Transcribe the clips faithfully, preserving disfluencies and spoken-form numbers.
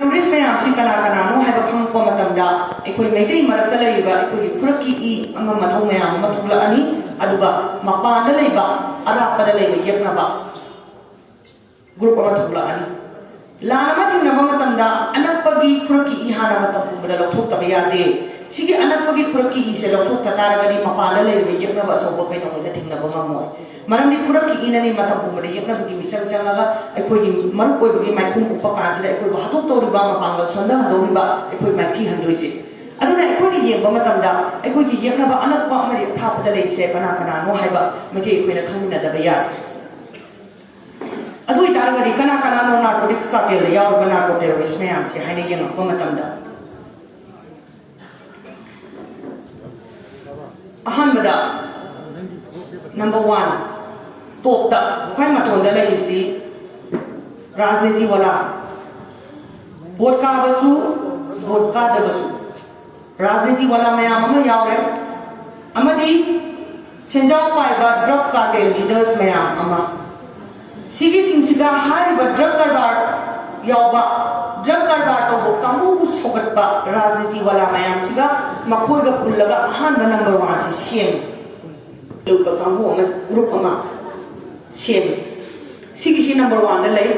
Terrorist ꯃꯌꯥꯝꯁꯤ ꯀꯅꯥ ꯀꯅꯥꯅꯣ ꯍꯥꯏꯕ ꯈꯪꯉꯛꯄ ꯃꯇꯝꯗ ꯑꯩꯈꯣꯏ ꯃꯩꯇꯩ ꯃꯔꯛꯇ ꯂꯩꯔꯤꯕ ꯑꯩꯈꯣꯏꯒꯤ ꯈꯨꯔꯛꯀꯤ ꯏ ꯑꯉꯝ ꯑꯊꯧ ꯃꯌꯥꯝ ꯑꯃ ꯊꯣꯛꯂꯛꯑꯅꯤ꯫ ꯑꯗꯨꯒ ꯃꯄꯥꯟꯗ ꯂꯩꯕ, ꯑꯔꯥꯞꯄꯗ ꯂꯩꯕ ꯌꯦꯛꯅꯕ ꯒ꯭ꯔꯨꯞ ꯑꯃ ꯊꯣꯛꯂꯛꯑꯅꯤ꯫ ꯂꯥꯟ ꯑꯃ ꯊꯦꯡꯅꯕ ꯃꯇꯝꯗ ꯑꯅꯛꯄꯒꯤ ꯈꯨꯔꯛꯀꯤ ꯏ ꯍꯥꯟꯅ ꯃꯇꯝ ꯄꯨꯝꯕꯗ ꯂꯧꯊꯣꯛꯇꯕ ꯌꯥꯗꯦ꯫ ꯁꯤꯒꯤ ꯑꯅꯛꯄꯒꯤ ꯈꯨꯔꯛꯀꯤ ꯏꯁꯦ ꯂꯧꯊꯣꯛꯇ ꯇꯥꯔꯒꯗꯤ ꯃꯄꯥꯟꯗ ꯂꯩꯔꯤꯕ ꯌꯦꯛꯅꯕ ꯑꯆꯧꯕ ꯀꯩꯗꯧꯉꯩꯗ ꯊꯦꯡꯅꯕ ꯉꯝꯃꯣꯏ꯫ ꯃꯔꯝꯗꯤ ꯈꯨꯔꯛꯀꯤ ꯏꯅꯅꯤ ꯃꯇꯝ ꯄꯨꯝꯕꯗ ꯌꯦꯛꯅꯕꯒꯤ ꯃꯤꯆꯪ ꯆꯪꯉꯒ ꯑꯩꯈꯣꯏꯒꯤ ꯃꯔꯨꯞ ꯑꯣꯏꯕꯒꯤ ꯃꯥꯏꯈꯨꯝ ꯎꯞꯄ ꯀꯥꯟꯁꯤꯗ ꯑꯩꯈꯣꯏꯕꯨ ꯍꯥꯠꯇꯣꯛꯇꯧꯔꯤꯕ, ꯃꯄꯥꯡꯒꯜ ꯁꯣꯟꯊꯍꯟꯗꯧꯔꯤꯕ, ꯑꯩꯈꯣꯏ ꯃꯥꯏꯊꯤ ꯍꯟꯗꯣꯏꯁꯦ꯫ ꯑꯗꯨꯅ ꯑꯩꯈꯣꯏꯅ ꯌꯦꯡꯕ ꯃꯇꯝꯗ ꯑꯩꯈꯣꯏꯒꯤ ꯌꯦꯛꯅꯕ ꯑꯅꯛꯄ ꯑꯃꯗꯤ ꯑꯊꯥꯞꯄꯗ ꯂꯩꯔꯤꯁꯦ ꯀꯅꯥ ꯀꯅꯥꯅꯣ ꯍꯥꯏꯕ ꯃꯩꯇꯩ ꯑꯩꯈꯣꯏꯅ ꯈꯪꯃꯤꯟꯅꯗꯕ ꯌꯥꯗꯦ꯫ ꯑꯗꯨ ꯑꯣꯏꯇꯥꯔꯒꯗꯤ ꯀꯅꯥ ꯀꯅꯥꯅꯣ ꯅꯥꯔꯀꯣꯇꯤꯛꯁ ꯀꯥꯔꯇꯦꯜꯗ ꯌꯥꯎꯔꯤꯕ ꯅꯥꯔꯀꯣ ꯇꯦꯔꯣꯔꯤꯁ ꯃꯌꯥꯝꯁꯦ ꯍꯥꯏꯅ ꯌꯦꯡꯉꯛꯄ ꯃꯇꯝꯗ, ꯑꯍꯥꯟꯕꯗ, ꯅꯝꯕꯔ ꯋꯥꯟ, ꯇꯣꯞꯇ, ꯈ꯭ꯋꯥꯏ ꯃꯇꯣꯟꯗ ꯂꯩꯔꯤꯁꯤ ꯔꯥꯖꯅꯤꯇꯤ ꯋꯥꯂꯥ, ꯚꯣꯠ ꯀꯥꯕꯁꯨ, ꯚꯣꯠ ꯀꯥꯗꯕꯁꯨ ꯔꯥꯖꯅꯤꯇꯤ ꯋꯥꯂꯥ ꯃꯌꯥꯝ ꯑꯃ ꯌꯥꯎꯔꯦ, ꯑꯃꯗꯤ ꯁꯦꯟꯖꯥꯎ ꯄꯥꯏꯕ ꯗ꯭ꯔꯒ ꯀꯥꯔꯇꯦꯜ ꯂꯤꯗꯔꯁ ꯃꯌꯥꯝ ꯑꯃ꯫ ꯁꯤꯒꯤꯁꯤꯡꯁꯤꯗ ꯍꯥꯏꯔꯤꯕ ꯗ꯭ꯔꯒ ꯀꯔꯕꯥꯔ ꯌꯥꯎꯕ, ꯗ꯭ꯔꯒ ꯀꯔꯕꯥꯔ ꯇꯧꯕ ꯀꯥꯡꯕꯨꯕꯨ ꯁꯧꯒꯠꯄ ꯔꯥꯖꯅꯤꯇꯤ ꯋꯥꯂꯥ ꯃꯌꯥꯝꯁꯤꯒ ꯃꯈꯣꯏꯒ ꯄꯨꯜꯂꯒ ꯑꯍꯥꯟꯕ ꯅꯝꯕꯔ ꯋꯥꯟꯁꯤ ꯁꯦꯝꯃꯤ꯫ ꯂꯨꯕ ꯀꯥꯡꯕꯨ ꯑꯃ, ꯒ꯭ꯔꯨꯞ ꯑꯃ ꯁꯦꯝꯃꯤ꯫ ꯁꯤꯒꯤꯁꯤ ꯅꯝꯕꯔ ꯋꯥꯟꯗ ꯂꯩ꯫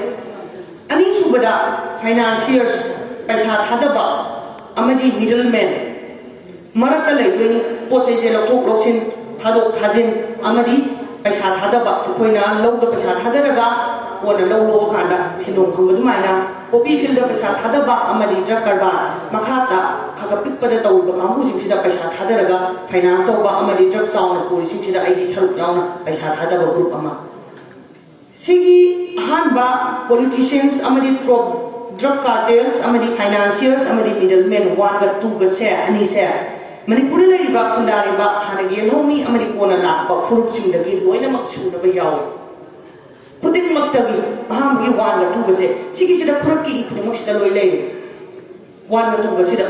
ꯑꯅꯤꯁꯨꯕꯗ ꯐꯥꯏꯅꯥꯟꯁꯤꯌꯔꯁ, ꯄꯩꯁꯥ ꯊꯥꯗꯕ ꯑꯃꯗꯤ ꯃꯤꯗꯜ ꯃꯦꯟ, ꯃꯔꯛꯇ ꯂꯩꯕ ꯄꯣꯠ ꯆꯩꯁꯦ ꯂꯧꯊꯣꯛ ꯂꯧꯁꯤꯟ, ꯊꯥꯗꯣꯛ ꯊꯥꯖꯤꯟ ꯑꯃꯗꯤ ꯄꯩꯁꯥ ꯊꯥꯗꯕ, ꯑꯩꯈꯣꯏꯅ ꯂꯧꯗ ꯄꯩꯁꯥ ꯊꯥꯗꯔꯒ ꯀꯣꯟꯅ ꯂꯧ ꯂꯣꯛꯑꯀꯥꯟꯗ ꯁꯦꯟꯗꯣꯡ ꯐꯪꯕ ꯑꯗꯨꯃꯥꯏꯅ ꯄꯣꯄꯤ ꯐꯤꯜꯗ ꯄꯩꯁꯥ ꯊꯥꯗꯕ ꯑꯃꯗꯤ ꯗ꯭ꯔꯒ ꯀꯔꯕꯥꯔ, ꯃꯈꯥꯗ ꯈꯔ ꯈꯔ ꯄꯤꯛꯄꯗ ꯇꯧꯔꯤꯕ ꯀꯥꯡꯕꯨꯁꯤꯡꯁꯤꯗ ꯄꯩꯁꯥ ꯊꯥꯗꯔꯒ ꯐꯥꯏꯅꯥꯟꯁ ꯇꯧꯕ ꯑꯃꯗꯤ ꯗ꯭ꯔꯒ ꯆꯥꯎꯅ ꯄꯨꯔꯤꯁꯤꯡꯁꯤꯗ ꯑꯩꯒꯤ ꯁꯔꯨꯛ ꯌꯥꯎꯅ ꯄꯩꯁꯥ ꯊꯥꯗꯕ ꯒ꯭ꯔꯨꯞ ꯑꯃ꯫ ꯁꯤꯒꯤ ꯑꯍꯥꯟꯕ ꯄꯣꯂꯤꯇꯤꯁꯤꯌꯟꯁ ꯑꯃꯗꯤ ꯗ꯭ꯔꯒ ꯀꯥꯔꯇꯦꯜꯁ ꯑꯃꯗꯤ ꯐꯥꯏꯅꯥꯟꯁꯤꯌꯔꯁ ꯑꯃꯗꯤ ꯃꯤꯗꯜ ꯃꯦꯟ ꯋꯥꯟꯒ ꯇꯨꯒꯁꯦ, ꯑꯅꯤꯁꯦ ꯃꯅꯤꯄꯨꯔꯗ ꯂꯩꯔꯤꯕ ꯈꯨꯟꯗꯥꯔꯤꯕ ꯍꯥꯟꯅꯒꯤ ꯌꯦꯜꯍꯧꯃꯤ ꯑꯃꯗꯤ ꯀꯣꯟꯅ ꯂꯥꯛꯄ ꯐꯨꯔꯨꯞꯁꯤꯡꯗꯒꯤ ꯂꯣꯏꯅꯃꯛ ꯁꯨꯅꯕ ꯌꯥꯎꯏ꯫ ꯈꯨꯗꯤꯡꯃꯛꯇꯒꯤ ꯑꯍꯥꯟꯕꯒꯤ ꯋꯥꯟꯒ ꯇꯨꯒꯁꯦ ꯁꯤꯒꯤꯁꯤꯗ ꯈꯨꯔꯛꯀꯤ ꯏ ꯈꯨꯗꯤꯡꯃꯛꯁꯤꯗ ꯂꯣꯏ ꯂꯩꯔꯦ꯫ ꯋꯥꯟꯒ ꯇꯨꯒꯁꯤꯗ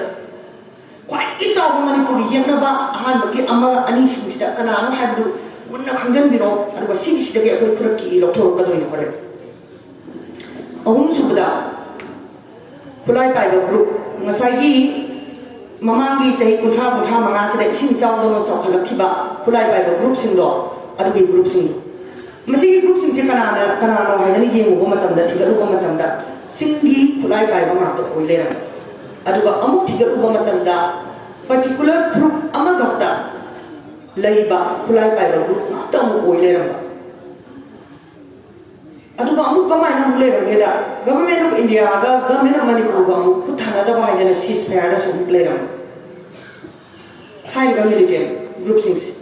ꯈ꯭ꯋꯥꯏꯗꯒꯤ ꯆꯥꯎꯕ ꯃꯅꯤꯄꯨꯔꯒꯤ ꯌꯦꯛꯅꯕ ꯑꯍꯥꯟꯕꯒꯤ ꯑꯃ ꯑꯅꯤꯁꯤꯡꯁꯤꯗ ꯀꯅꯥꯅꯣ ꯍꯥꯏꯕꯗꯨ ꯃꯨꯟꯅ ꯈꯪꯖꯟꯕꯤꯔꯣ꯫ ꯑꯗꯨꯒ ꯁꯤꯒꯤꯁꯤꯗꯒꯤ ꯑꯩꯈꯣꯏ ꯈꯨꯔꯛꯀꯤ ꯏ ꯂꯧꯊꯣꯔꯛꯀꯗꯣꯏꯅꯤ ꯍꯣꯔꯦꯟ꯫ ꯑꯍꯨꯝꯁꯨꯕꯗ, ꯈꯨꯠꯂꯥꯏ ꯄꯥꯏꯕ ꯒ꯭ꯔꯨꯞ, ꯉꯁꯥꯏꯒꯤ ꯃꯃꯥꯡꯒꯤ ꯆꯍꯤ ꯀꯨꯟꯊ꯭ꯔꯥ, ꯀꯨꯟꯊ꯭ꯔꯥ ꯃꯉꯥꯁꯤꯗ ꯏꯁꯤꯡ ꯏꯆꯥꯎꯗꯧꯅ ꯆꯥꯎꯈꯠꯂꯛꯈꯤꯕ ꯈꯨꯠꯂꯥꯏ ꯄꯥꯏꯕ ꯒ꯭ꯔꯨꯞꯁꯤꯡꯗꯣ, ꯑꯗꯨꯒꯤ ꯒ꯭ꯔꯨꯞꯁꯤꯡꯗꯣ, ꯃꯁꯤꯒꯤ ꯒ꯭ꯔꯨꯞꯁꯤꯡꯁꯦ ꯀꯅꯥꯅ ꯀꯅꯥꯅꯣ ꯍꯥꯏꯗꯅ ꯌꯦꯡꯉꯨꯕ ꯃꯇꯝꯗ, ꯊꯤꯒꯠꯂꯨꯕ ꯃꯇꯝꯗ, ꯆꯤꯡꯒꯤ ꯈꯨꯠꯂꯥꯏ ꯄꯥꯏꯕ ꯉꯥꯛꯇ ꯑꯣꯏ ꯂꯩꯔꯝꯃꯤ꯫ ꯑꯗꯨꯒ ꯑꯃꯨꯛ ꯊꯤꯒꯠꯂꯨꯕ ꯃꯇꯝꯗ, ꯄꯔꯇꯤꯀꯨꯂꯔ ꯒ꯭ꯔꯨꯞ ꯑꯃꯈꯛꯇ ꯂꯩꯕ ꯈꯨꯠꯂꯥꯏ ꯄꯥꯏꯕ ꯒ꯭ꯔꯨꯞ ꯉꯥꯛꯇ ꯑꯃꯨꯛ ꯑꯣꯏ ꯂꯩꯔꯝꯕ꯫ ꯑꯗꯨꯒ ꯑꯃꯨꯛ ꯀꯃꯥꯏꯅ ꯑꯃꯨꯛ ꯂꯩꯔꯝꯒꯦꯗ, Government of India ꯒ Government of Manipur ꯒ ꯑꯃꯨꯛ ꯈꯨꯠ ꯊꯥꯅꯗꯕ ꯍꯥꯏꯗꯅ ceasefire ꯗꯁꯨ ꯑꯃꯨꯛ ꯂꯩꯔꯝꯃꯤ꯫ ꯍꯥꯏꯔꯤꯕ ꯃꯤꯂꯤꯇꯦꯟ ꯒ꯭ꯔꯨꯞꯁꯤꯡꯁꯦ,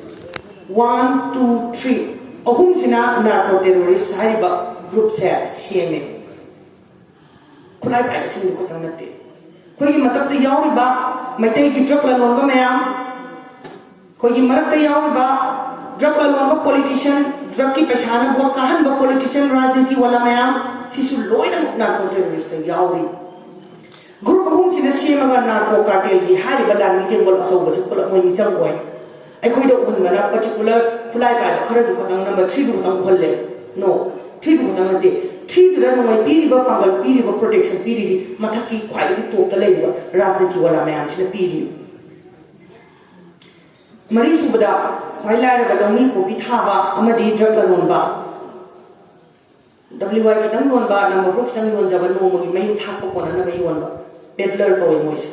one, two, three, ꯑꯍꯨꯝꯁꯤꯅ narco terrorist ꯍꯥꯏꯔꯤꯕ ꯒ꯭ꯔꯨꯞꯁꯦ ꯁꯦꯝꯃꯦ꯫ ꯈꯨꯠꯂꯥꯏ ꯄꯥꯏꯕꯁꯤꯡꯗꯨ ꯈꯛꯇꯪ ꯅꯠꯇꯦ, ꯑꯩꯈꯣꯏꯒꯤ ꯃꯊꯛꯇ ꯌꯥꯎꯔꯤꯕ ꯃꯩꯇꯩꯒꯤ ꯗ꯭ꯔꯒ ꯂꯂꯣꯟꯕ ꯃꯌꯥꯝ, ꯑꯩꯈꯣꯏꯒꯤ ꯃꯔꯛꯇ ꯌꯥꯎꯔꯤꯕ ꯗ꯭ꯔꯒ ꯂꯂꯣꯟꯕ ꯄꯣꯂꯤꯇꯤꯁꯤꯌꯥꯟ, ꯗ꯭ꯔꯒꯀꯤ ꯄꯩꯁꯥꯅ ꯚꯣꯠ ꯀꯥꯍꯟꯕ ꯄꯣꯂꯤꯇꯤꯁꯤꯌꯥꯟ, ꯔꯥꯖꯅꯤꯇꯤ ꯋꯥꯂꯥ ꯃꯌꯥꯝ, ꯁꯤꯁꯨ ꯂꯣꯏꯅꯃꯛ ꯅꯥꯔꯀꯣ ꯇꯦꯔꯣꯔꯤꯁꯇ ꯌꯥꯎꯔꯤ꯫ ꯒ꯭ꯔꯨꯞ ꯑꯍꯨꯝꯁꯤꯅ ꯁꯦꯝꯃꯒ ꯅꯥꯔꯀꯣ ꯀꯥꯔꯇꯦꯜꯒꯤ ꯍꯥꯏꯔꯤꯕ ꯂꯥꯟꯃꯤ ꯇꯦꯡꯒꯣꯜ ꯑꯆꯧꯕꯁꯤ ꯄꯨꯂꯞ ꯃꯣꯏ ꯃꯤꯆꯪ ꯑꯣꯏ꯫ ꯑꯩꯈꯣꯏꯗ ꯎꯍꯟꯕꯅ ꯄꯔꯇꯤꯀꯨꯂꯔ ꯈꯨꯠꯂꯥꯏ ꯄꯥꯏꯕ ꯈꯔꯗꯨ ꯈꯛꯇꯪ, ꯅꯝꯕꯔ ꯊ꯭ꯔꯤꯗꯨ ꯈꯛꯇꯪ ꯎꯍꯜꯂꯦ꯫ ꯅꯣ, ꯊ꯭ꯔꯤꯗꯨ ꯈꯛꯇꯪ ꯅꯠꯇꯦ꯫ ꯊ꯭ꯔꯤꯗꯨꯗ ꯅꯣꯡꯃꯩ ꯄꯤꯔꯤꯕ, ꯄꯥꯡꯒꯜ ꯄꯤꯔꯤꯕ, ꯄ꯭ꯔꯣꯇꯦꯛꯁꯟ ꯄꯤꯔꯤꯗꯤ ꯃꯊꯛꯀꯤ ꯈ꯭ꯋꯥꯏꯗꯒꯤ ꯇꯣꯞꯇ ꯂꯩꯔꯤꯕ ꯔꯥꯖꯅꯤꯇꯤ ꯋꯥꯂꯥ ꯃꯌꯥꯝꯁꯤꯅ ꯄꯤꯔꯤ꯫ ꯃꯔꯤꯁꯨꯕꯗ, ꯈ꯭ꯋꯥꯏ ꯂꯥꯏꯔꯕ ꯂꯧꯃꯤ ꯄꯣꯄꯤ ꯊꯥꯕ ꯑꯃꯗꯤ ꯗ꯭ꯔꯒ ꯂꯂꯣꯟꯕ, ꯗꯕ꯭ꯂꯤꯎ ꯑꯥꯏ ꯈꯤꯇꯪ ꯌꯣꯟꯕ, ꯅꯝꯕꯔ ꯐꯣꯔ ꯈꯤꯇꯪ ꯌꯣꯟꯖꯕ, ꯅꯣꯡꯃꯒꯤ ꯃꯌꯨꯝ ꯊꯥꯛꯄ ꯀꯣꯟꯅꯅꯕ ꯌꯣꯟꯕ, ꯄꯦꯗꯂꯔ ꯀꯧꯏ ꯃꯣꯏꯁꯦ꯫